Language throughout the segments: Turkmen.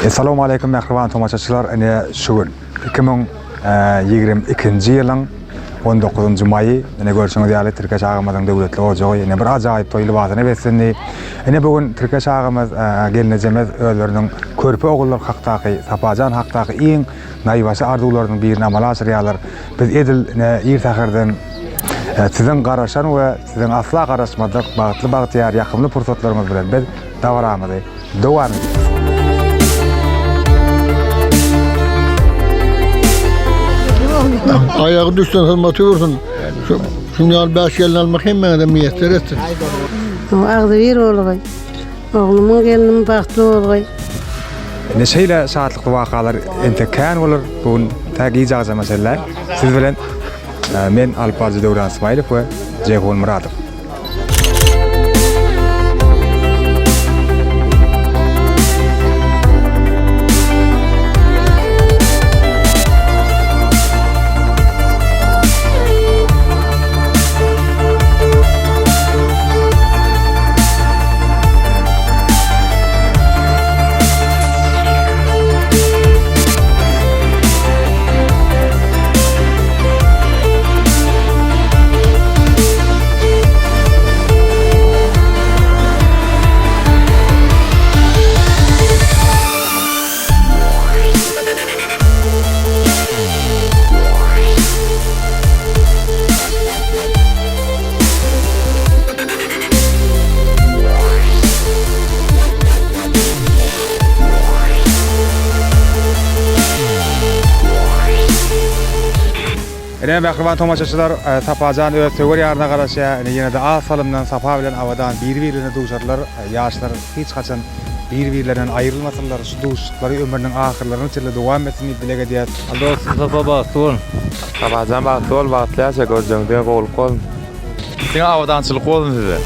Essalawmaleýkum mähriban tomaşaçylar ine şu gün 2022-nji ýylyň 19-njy maýy ine görşüňiz ýaly Tirkeş agamyzyň döwletli ojagy ine bir ajaýyp toý lybasyna beslendi. Ine bu gün Tirkeş agamyz gelnejemiz özleriniň körpe ogullary hakdaky Sapajan hakdaky iň naýbaşy arzuwlarynyň birini amala aşyrýarlar. Biz edil ine ir säherden siziň garaşan we siziň asla garaşmadyk bagtly bagtyýar ýakymly pursatlaryňyz bilen biz dabaramyzy dowam edýäris. Aýagy düşsen hyzmaty görsün. Şu şuň ýaly bäş gelin almak hemmäňize miýesser etsin. Agzybir bolgaý. Oglumyň gelnim bagtly bolgaý. Ine şeýle şatlykly wakalar entek kän bolar. Bu gün tä gije agşama çenli siz bilen men alyp baryjy Döwran Smailow we Jeýhun Myradow. Ine mähriban tomaşaçylar, e, Sapajan öz söwer ýaryna garaşýar. Ine ýene-de az salymdan Sapa bilen Abadan bir-birlerine duşarlar. E, ýaşlar hiç haçan bir-birlerinden aýrylmasynlar. Şu duşuşyklary ömrüniň ahyrlaryna çenli dowam etsin diýip dileg edýäs. Dostum Sapa bagtly bol. Sapajan bagtly bol, bagtly ýaşa, görjegiň diňe gowulyk bolsun. Diňe abadançylyk bolsun size.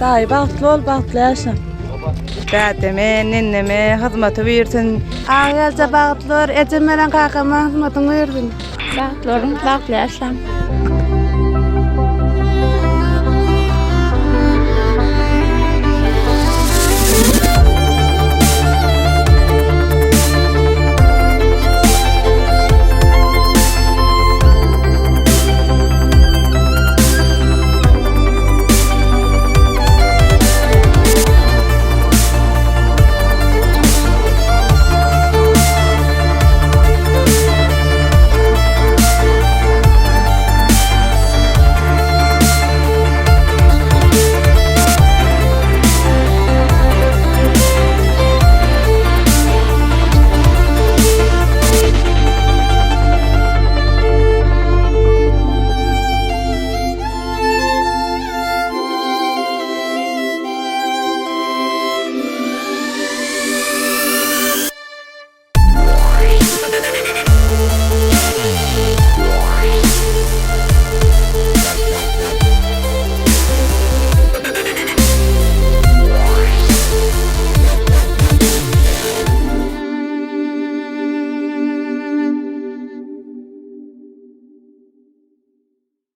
Daýy bagtly bol, bagtly ýaşa. Dädeme, nenneme hyzmaty buýursun. Agagelje bagtly bol, ejem bilen kakama hyzmatyň buýursun. Bagtly boluň, bagtly ýaşaň.